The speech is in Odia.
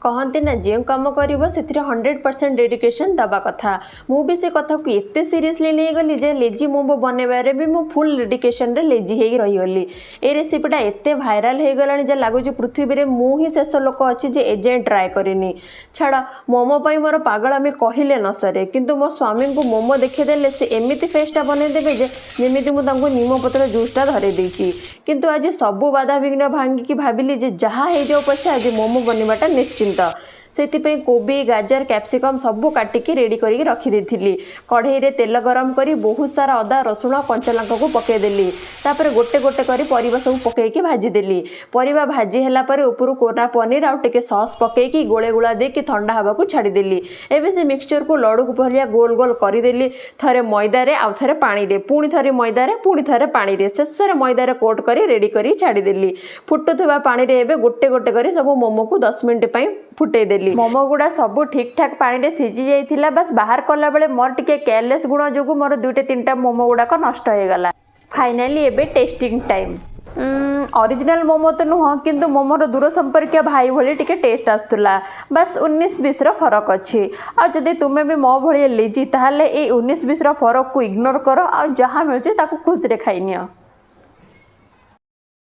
କହନ୍ତି ନା, ଯେଉଁ କାମ କରିବ ସେଥିରେ 100% ଡେଡିକେସନ୍ ଦେବା କଥା। ମୁଁ ବି ସେ କଥାକୁ ଏତେ ସିରିୟସଲି ନେଇଗଲି ଯେ ଲେଜି ମୋମୋ ବନେଇବାରେ ବି ମୁଁ ଫୁଲ୍ ଡେଡିକେସନ୍ରେ ଲେଜି ହେଇକି ରହିଗଲି। ଏ ରେସିପିଟା ଏତେ ଭାଇରାଲ୍ ହେଇଗଲାଣି ଯେ ଲାଗୁଛି ପୃଥିବୀରେ ମୁଁ ହିଁ ଶେଷ ଲୋକ ଅଛି ଯେ ଏଯାଏଁ ଟ୍ରାଏ କରିନି। ଛାଡ଼, ମୋମୋ ପାଇଁ ମୋର ପାଗଳାମି କହିଲେ ନ ସରେ। କିନ୍ତୁ ମୋ ସ୍ୱାମୀଙ୍କୁ ମୋମୋ ଦେଖେଇଦେଲେ ସେ ଏମିତି ଫେସ୍ଟା ବନେଇଦେବେ ଯେ ଯେମିତି ମୁଁ ତାଙ୍କୁ ନିମପତ୍ର ଜୁସ୍ଟା ଧରେଇ ଦେଇଛି। କିନ୍ତୁ ଆଜି ସବୁ ବାଧାବିଘ୍ନ ଭାଙ୍ଗିକି ଭାବିଲି ଯେ ଯାହା ହେଇଯାଉ ପଛେ, ଆଜି ମୋମୋ ବନେଇବାଟା ନିଶ୍ଚିନ୍ତ। ସେଥିପାଇଁ କୋବି, ଗାଜର, କ୍ୟାପ୍ସିକମ୍ ସବୁ କାଟିକି ରେଡ଼ି କରିକି ରଖିଦେଇଥିଲି। କଢ଼େଇରେ ତେଲ ଗରମ କରି ବହୁତ ସାରା ଅଦା, ରସୁଣ, କଞ୍ଚା ଲଙ୍କାକୁ ପକାଇଦେଲି। ତାପରେ ଗୋଟେ ଗୋଟେ କରି ପରିବା ସବୁ ପକାଇକି ଭାଜିଦେଲି। ପରିବା ଭାଜି ହେଲା ପରେ ଉପରୁ କୋରା ପନିର ଆଉ ଟିକେ ସସ୍ ପକାଇକି ଗୋଳେଇ ଗୋଳା ଦେଇକି ଥଣ୍ଡା ହେବାକୁ ଛାଡ଼ିଦେଲି। ଏବେ ସେ ମିକ୍ସଚରକୁ ଲଡ଼ୁ ଭଳିଆ ଗୋଲ ଗୋଲ କରିଦେଲି। ଥରେ ମଇଦାରେ, ଆଉ ଥରେ ପାଣିରେ, ପୁଣି ଥରେ ମଇଦାରେ, ପୁଣି ଥରେ ପାଣିରେ, ଶେଷରେ ମଇଦାରେ କୋଟ୍ କରି ରେଡ଼ି କରି ଛାଡ଼ିଦେଲି। ଫୁଟୁଥିବା ପାଣିରେ ଏବେ ଗୋଟେ ଗୋଟେ କରି ସବୁ ମୋମୋକୁ 10 ମିନିଟ୍ ପାଇଁ ଫୁଟେଇ ଦେଲି। ମୋମୋ ଗୁଡ଼ା ସବୁ ଠିକ୍ ଠାକ୍ ପାଣିରେ ସିଝି ଯାଇଥିଲା। ବାସ୍, ବାହାର କଲାବେଳେ ମୋର ଟିକେ କେୟାରଲେସ୍ ଗୁଣ ଯୋଗୁଁ ମୋର ଦୁଇଟା ତିନିଟା ମୋମୋ ଗୁଡ଼ାକ ନଷ୍ଟ ହେଇଗଲା। ଫାଇନାଲି ଏବେ ଟେଷ୍ଟିଂ ଟାଇମ୍। ଅରିଜିନାଲ ମୋମୋ ତ ନୁହଁ, କିନ୍ତୁ ମୋମୋର ଦୂର ସମ୍ପର୍କୀୟ ଭାଇ ଭଳି ଟିକେ ଟେଷ୍ଟ ଆସୁଥିଲା। ବାସ୍, 19 20ର ଫରକ ଅଛି। ଆଉ ଯଦି ତୁମେ ବି ମୋ ଭଳିଆ ଲେଜି, ତାହେଲେ ଏଇ 19 20ର ଫରକକୁ ଇଗ୍ନୋର କର ଆଉ ଯାହା ମିଳୁଛି ତାକୁ ଖୁସିରେ ଖାଇନିଅ।